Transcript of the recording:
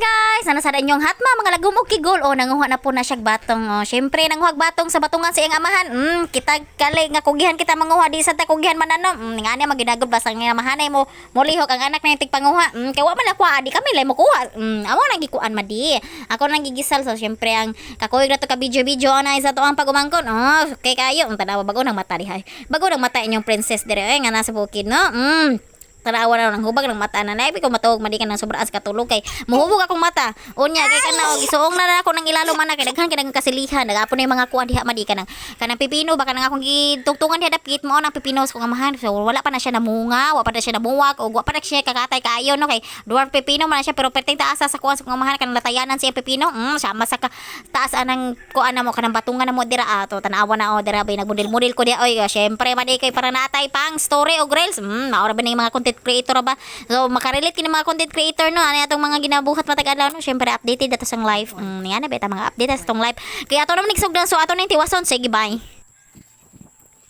Guys, ano sa inyong hatma mga lagom og kigol o nanguha na po na siya batong. Oh, syempre nanguha batong sa batungan sa iyang amahan. Kita kali nga kugihan kita manguha di sa ta kugihan man ano. Nga niya maginagod basta nga amahanay mo molihok ang anak na yung tigpanguha. Kay wa man nakuha di kami lay mo kuha. Amo nang gikuan madi. Ako nang gigisal, so syempre ang kakuyog na to ka video video ana isa to ang pagumangkon. Oh, okay kayo. Ang tanawa bago ng mata diha. Bago ng mata inyong princess dire eh nga nasa bukid no. Tanawa na ng hubag ng mata na nabi ko matuog madi ka ng sobrang as katulog kay muhubog akong mata. Unya kay kana og isuong na na ako ng ilalo man na kay daghan kay nang kasilihan. Nagapon na yung mga kuan diha madi ka nang kanang pipino baka nang akong gitungtungan diha dapit mo nang pipino sa kong amahan. So wala pa na siya namunga, wa pa na siya namuwak og wa pa na siya kakatay kaayo no kay dwarf pipino man na siya pero perting taas sa kuan sa kong amahan kanang latayanan siya pipino. Sama sa ka, taas anang kuan na mo kanang batungan na mo dira ato tanawa na o dira bay nagmodel-model ko diha oy syempre man di kay para natay pang story og reels. Maura ba na yung mga content creator ba? So makarelate kini mga content creator no ano atong mga ginabuhat matag adlaw no syempre updated ato sang life. Nga na beta mga update sa atong life. Kaya ato naman nagsugdan so ato na yung tiwason. Sige, bye.